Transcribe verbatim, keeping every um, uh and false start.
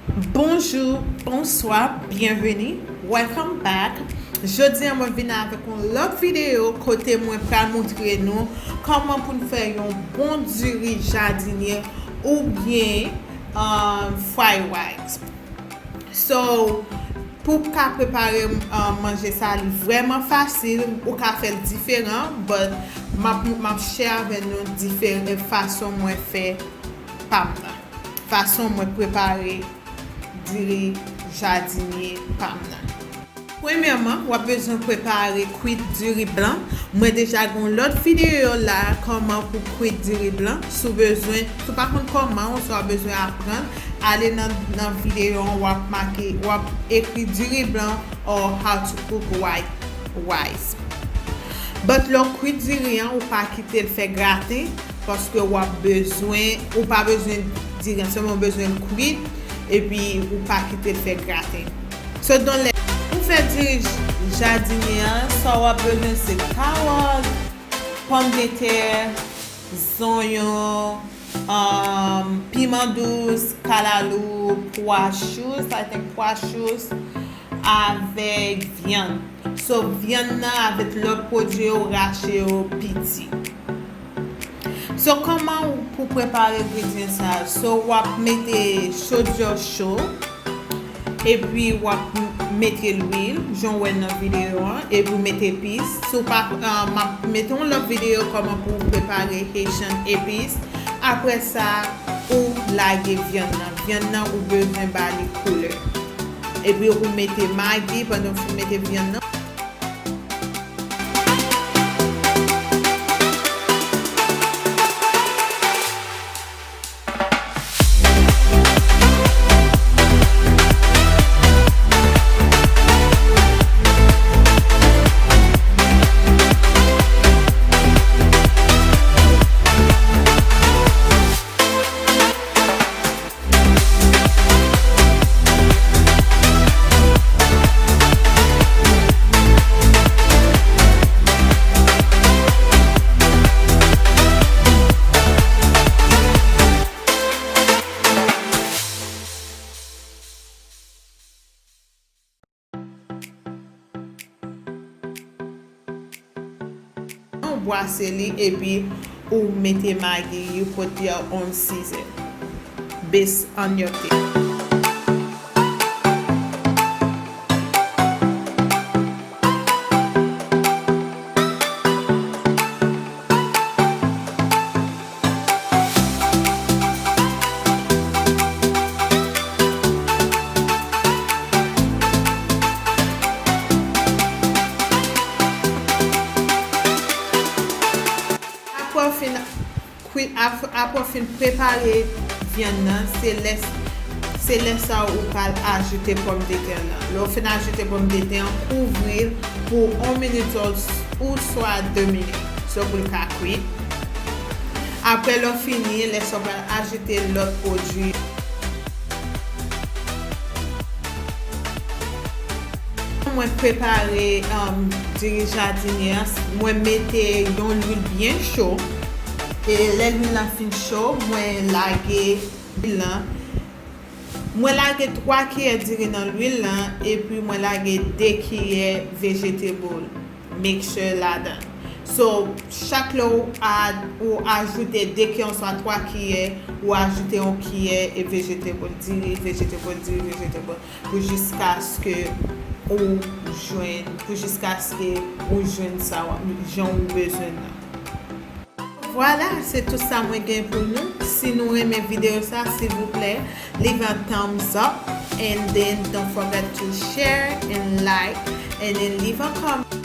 Bonjou, bonswa, byenveni, welcome back. Jodi a mwen vin avèk yon lòt videyo kote mwen pral montre nou kòman pou n fè yon bon diri jadinye oubyen, um, fried rice. So, pou w ka prepare, um, manje sa, li vrèman fasil, ou ka fè l diferan, but m ap, m ap share avè nou diferan fason mwen fè pa m nan. Fason mwen prepare diri jadinye pa m nan. Premyèman, w ap bezwen prepare kwit diri blan. Mwen deja gen yon lòt videyo la, kòman pou kwit diri blan. Si w bezwen, si w pa konn kòman, ou si w bezwen aprann, ale nan, nan videyo an, w ap make, w ap ekri diri blan or how to cook white rice. But lè w kwit diri an, ou pa kite l fè graten, paske w ap bezwen, ou pa bezwen diri an, sèlman w bezwen l kwit, epi ou pa kite l fè graten. So, donk, lè pou fè diri j-, jadinye an, sa w ap bezwen se kawòt, pòmdetè, zonyon, um, piman dous, kalalou, pwa chous, I think pwa chous, avèk vyann. So, vyann nan avèk lòt pwodui yo, rache yo piti. So, kòman w pou prepare engredyan sa a? So, w ap mete chodyè cho, epi w ap m-, mete lwil, jan w wè nan videyo an, epi w mete epis. Si w pa, ah, m ap mete yon lòt videyo kòman pou w prepare Haitian epis. Apre sa, ou lage vyann nan. Vyann nan, ou bezwen ba li koulè. Epi ou mete magi pandan w fin mete vyann nan. Ou bwase li epi ou mete magi, you put your own season based on your taste. Apre w fin kwi-, ap-, apre w fin prepare vyann nan, se lè, se lè sa ou pral ajoute pòmdetè nan. Lè w fin ajoute pòmdetè an, kouvri l pou yon minit ou, ou swa de minit, so pou l ka kwit. Apre lè w fini, lè sa w pral ajoute lòt pwodui. Mwen prepare, um, diri jadinye an, mwen mete yon lwil byen cho. E lè lwil lan fin cho, mwen lage lwil lan. Mwen lage twa kiyè diri nan lwil lan, epi mwen lage de kiyè vegetable mixture ladan. So, chak lè ou a-, ou ajoute de kiyè oswa twa kiyè, ou ajoute yon kiyè e vegetable diri, vegetable diri, vegetable, pou jiskaske ou jwenn, pou jiskaske ou jwenn sa w ap, jan ou bezwen nan. Vwala, se tout sa mwen gen pou nou. Si nou renmen videyo sa, silvouplè, leave a thumbs up and then don't forget to share and like and then leave a comment.